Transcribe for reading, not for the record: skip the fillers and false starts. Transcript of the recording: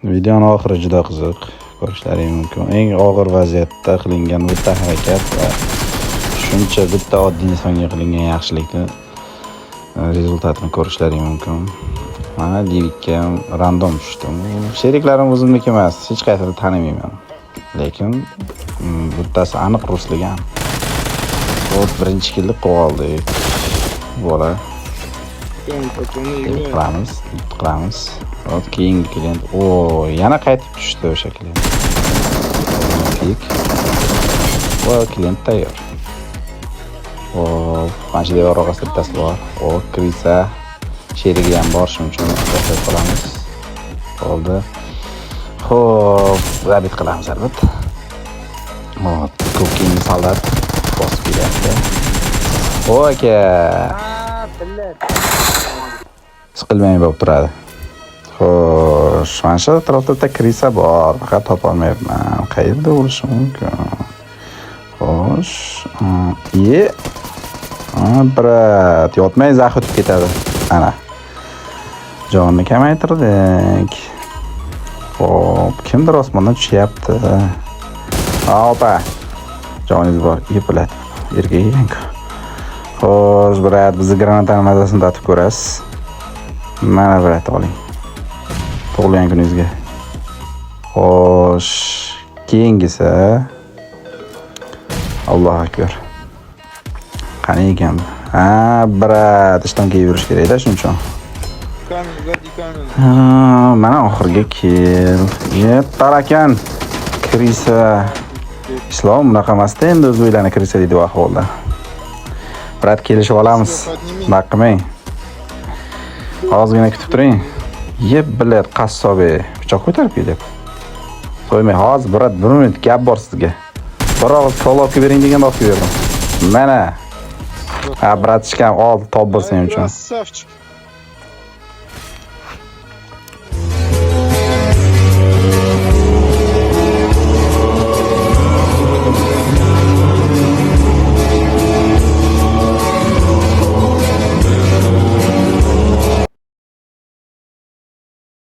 Videoni oxiri juda qiziq. Ko'rishlaring mumkin. Eng og'ir vaziyatda qilingan bitta harakat va shuncha bitta oddiy insonga qilingan yaxshilikni результат ini ko'rishlaring mumkin. Mana Livikka ham random tushdim. Sheriklarim o'zimniki emas, hech qaysini tanimayman. Lekin bittasi aniq rusligan. Вот, birinchi kill ni qilib oldik. Bola Пацаны tebrik играют. Qilamiz, qilamiz. Вот keyingi klient. O, yana qaytib tushdi o'sha klient. Пик. Va klient tayyor. Hop, mana shu devor orqasida bittasi bor. O, крыса, sherigi ham bor, shuning uchun tashlab qolamiz. Bo'ldi. Xo'p, добить qilamiz albatta. Hop, keyingi soldat bosib kelyapti. O aka. Siqilmay bo'lib turadi. Xo'sh, mana shu atrofda bitta крыса bor, faqat topolmayapman. Qayerda bo'lishi mumkin? Xo'sh, ye. Ha, брат, yotmay zax o'tib ketadi. Ana. Jonni kamaytirdik. Xo'p, kimdir osmondan tushyapti. Opa. Joningiz bor. Ye, блядь. Erkak ekan-ku. Xo'sh, брат, bizni granatani mazasini tatib ko'rasiz. Mana, брат, oling. Tug'ilgan kuningizga. Xo'sh, keyingisi. Allohu akbar. Qani ekan bu? Ha, брат, ishton kiyib yurish kerak-da shuning uchun. Камень, сзади камень. Ha, mana oxirgi kill. Ye, tarakan. Крыса. Islom bunaqa emasda endi, o'zbeklarni крыса deydi bu ahvolda. Брат, kelishib olamiz. Bunaqa qilmang. Ozgina kutib turing. Ye, блядь, qassob, pichoq ko'tarib kelyapti. So'ymang, hozir, брат, bir minut gap bor sizga. Bir og'iz kola olib kelib bering deganda olib kelib berdim. Mana. Ha, братишка m, ol, top bo'lsin uchun. Красавчик.